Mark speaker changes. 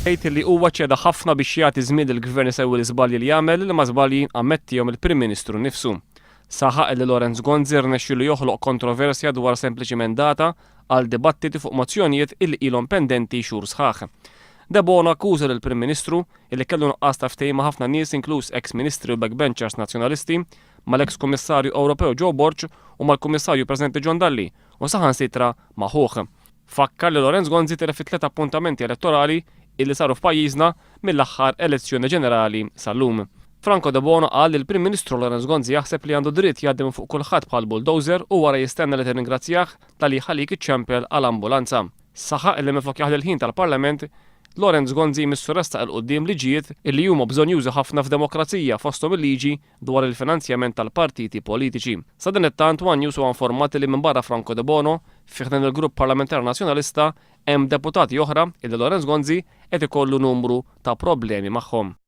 Speaker 1: Jgħid li huwa ċeda ħafna biex jagħti żmien lill-Gvern isewwi l-iżbalji li għamel, liema żbalji ammettihom il-Prim Ministru nnifsu. Saħaq li Lawrence Gonzi rnexxielu joħloq kontroversja dwar sempliċiment data għal dibattiti fuq mozzjonijiet illi ilhom pendenti xhur sħaħ. Debono akkuża lill-Prim Ministru illi kellu nuqqas ta' ftehim ma' ħafna nies inkluż eks Ministri u backbenchers Nazzjonalisti, mal-eks Kummissarju Ewropew Joe Borg u mal-Kummissarju preżenti John Dalli u saħansitra ma' ħuh. Fakkar li Lawrence Gonzi tilef fi tliet appuntamenti elettorali illi saru f'pajjiżna mill-aħħar elezzjoni ġenerali sal-lum. Franco Debono qal li l-Prim Ministru Lawrence Gonzi jaħseb li għandu dritt jgħaddi minn fuq kulħadd bħal bulldozer u wara jistenna li tirringrazzjah talli jħallik iċċempel għal ambulanza. Saħaq illi minflok jaħli l-ħin tal-Parlament, Lawrence Gonzi jmissu ressaq 'il quddiem liġijiet illi huma bżonnjużi ħafna f'demokrazija fosthom il-liġi dwar il-finanzjament tal-partiti politiċi. Sadanittant, one News huwa informat li minbarra Franco Debono, fi ħdan il-Grupp Parlamentari Nazzjonalista hemm deputati oħra illi Lawrence Gonzi qed ikollu numru ta' problemi magħhom.